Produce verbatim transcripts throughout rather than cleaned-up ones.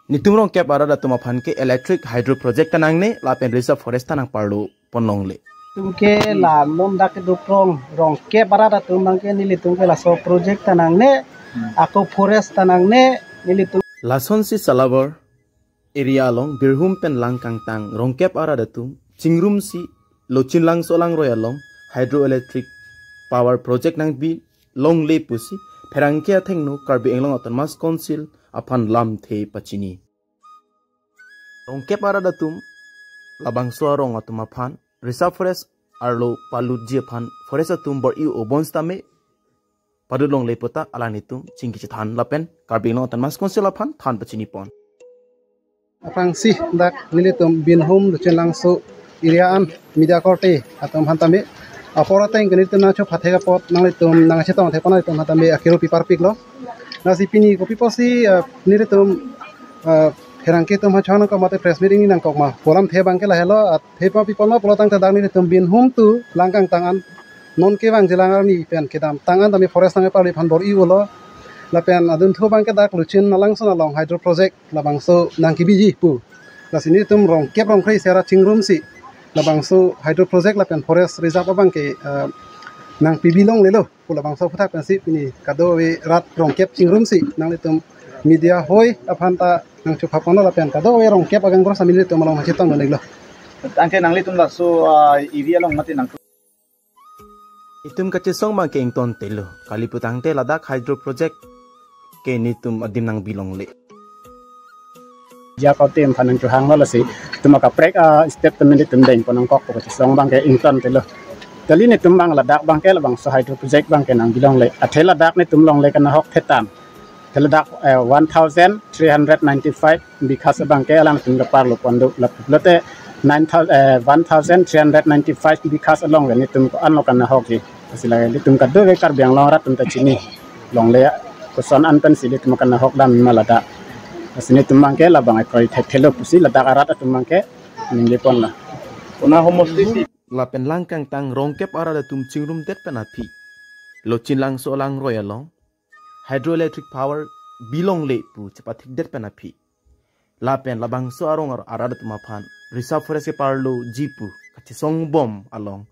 Netum Rongkep arat atum aphan ke electric hydro project ta nangne lapen reserve forest ta nangparlo pon longle. Netum ke la non dak kedo prong Rongkep arat atum abang ke nelitum ke laso project ta nangne, ako forest ta nangne, nelitum. Lasonsi Salawar area along Birhum pen Langkangtang Rongkep arat atum chingrumsi Lochinlangso alangroi along hydroelectric power project nangbi longle pusi pherangke athengno Karbi Anglong Autonomous Council aphan lamthe pachini. Rongkep arat atum labangso arong atum aphan reserve forest arlo palutji aphan forest atum bor-i obon sitame padut longle puta alanglitum chingki chethan lapen Karbi Anglong Autonomous Council aphan than pachini pon. Aphrangsi dak nelitum Birhum Lochinlangso area an media korte atum aphan tame apor ateng ke nelitum nangchopha thek apot nanglitum nangchetong thek apot nanglitum aphan tame akiru pi parpiklo. Lasi pini kopi pusi, ah, nelitum, ah, pherangke atum aphan chonang kok mate press meet ingni nangkok ma pu alamthe abang ke lahelo, ah, thepa pi pon ma pulo tangte dak nelitum Birhum to Langkangtang an non kevang jilang arni pen kedamtang an tame forest nangparli aphan bor-i ulo. Lapen adunthu abang ke dak Lochinlangso along hydro project labangso nangkebiji pu. Lasi nelitum Rongkep Rongkre isi arat chingrumsi labangso hydro project lapen forest reserve abang ke, eh, nangpibi longlelo pu labangso aphuthak pensi pini kadokave rat Rongkep chingrumsi nanglitum media hoi aphan ta nangchopha ponlo lapen kadokave Rongkep agaonbura sitame nelitum along nangchetong dun-iklo. Tangte nanglitum laso, ah, area along mati nang Itum kachesong abang ke ingtontelo. Kali putangte ladak hydro project ke netum adim nangbi longle. Jakob tim phan nangchohanglo lasi itum akaprek a step temen itum deng pon nangkok pu kachesong abang ke ingtontelo. Kali netum abang ladak abang ke labangso hydro project abang ke nangbi longle. Athe ladak netum longle kanahok thetan. Athe ladak, eh, one thousand three hundred ninety-five bighas abang ke alangtum kaparlo pon do lapu pulote nine thousand, eh, one thousand three hundred ninety-five bighas along ke netum ko-anlo kanahokji. Lasi la netum kadokave Karbi Anglong arat atum ta chini longle koson an pensi netum kanahok dam ma ladak. Lasi netum abang ke labang akroi thekthelo pusi ladak arat atum abang ke ningje ponlo. Kona homosti si. Lapen Langkangtang Rongkep arat atum chingrumdet pen aphi Lochinlangso alangroi along hydroelectric power bi longle pu chepathikdet pen aphi. Lapen labangso arong ar-, arat atum aphan reserve forest keparloji pu kachesong bom along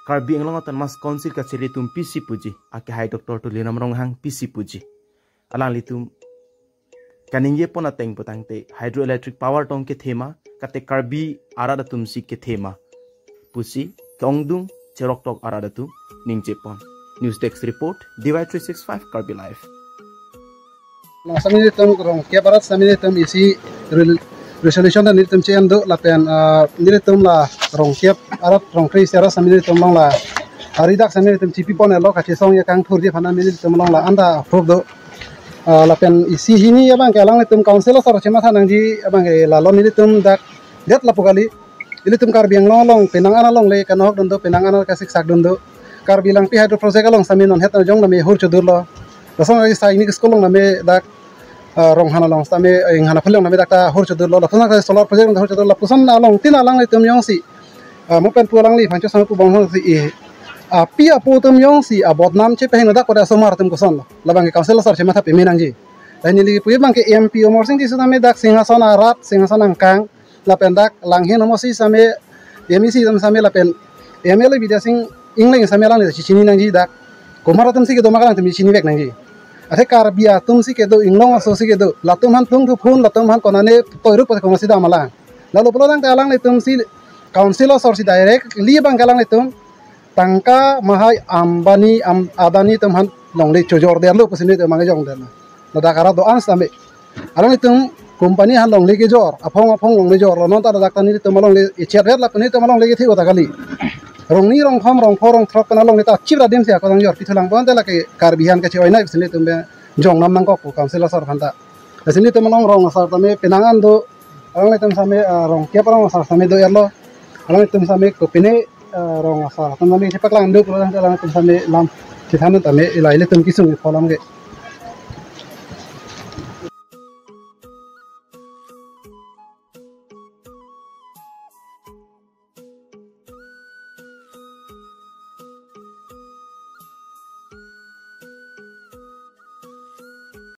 Karbi Anglong Autonomous Council kachiri atum pisi puji, akehai Doctor Tuliram Ronghang pisi puji. Alanglitum kaningje pon ateng putangte hydroelectric power tong kethema, kate Karbi arat atum si kethema pusi ke-ongdung cheroktok arat atum ningje pon. News Desk Report, D Y three six five Karbi Live. Laso sitame netum Rongkep arat sitame netum isi rel-, resolution ta netum che-en do lapen, ah, netum la Rongkep arat Rongkre isi arat sitame netum along la hari dak sitame netum chipi ponlo kachesong ya kangthurji aphan netum along la anta approve do. Ah, lapen isi hini abang ke alanglitum council asor chematha nangji abang ke lalo netum dak det lapu kali. Ilitum Karbi Anglong along penang an alongle kanahok dun do, penang an kasiksak dun do. Karbi Langpi Hydro Project along sitame non het jong name hur chodurlo. Lason ari sainik school along name dak, ah, Ronghang along sitame, eh, Ronghang aphulang name dak ta hur chodurlo. Lason ari solar project along hur chodurlo. Lapuson along tin alanglitum jongsi, ah, mo pen pu alangliphan chosong pu bong si, eh, api apo atum jongsi abodnam chepahing dak pada asomar atum kosonlo. Labang ke council asor chematha peme nangji. Lahin neli pu abang ke M P Amarsing Tisso sitame dak Singhason arat, Singhason angkang, lapen dak Langhin Homosti sitame, M A C sitame lapen M L A Bidya Sing Engleng sitame alangli chechini nangji dak. Komat atum si kedo ma alangtum chinivek nangji. Athe Karbi atum si kedo, Inglong aso si kedo, latum aphan plung thu phun, latum aphan konane toiruk pate komat si dam alang. Lalu pulo tangte alanglitum si council asor si directly abang ke alanglitum tangka mahai Ambani, Am-, Adani atum aphan longle chojordetlo pusi netum abang jongdetlo. Ladak arat do-an sitame. Alanglitum company aphan longle kejor, aphong aphong longle jorlo, non ta ladak ta netum alongle ichet vet lapen netum alongle kethe-o ta kali. Rongni rongthom rongpho rongthrok pen alongle ta chip radim si ako dang jor pithulang pon te lake Karbi aphan kache-oi nai pusi netum be jongnam nangkok pu council asor aphan ta. Lasi netum along rong asar tame penang an do, alanglitum sitame, ah, Rongkep arong asar sitame do-etlo. Alanglitum sitame kopine, ah, rong asar atum sitame chepaklang do pu alanglitum sitame lam chethan tame ila ilitum kesung pholam ke.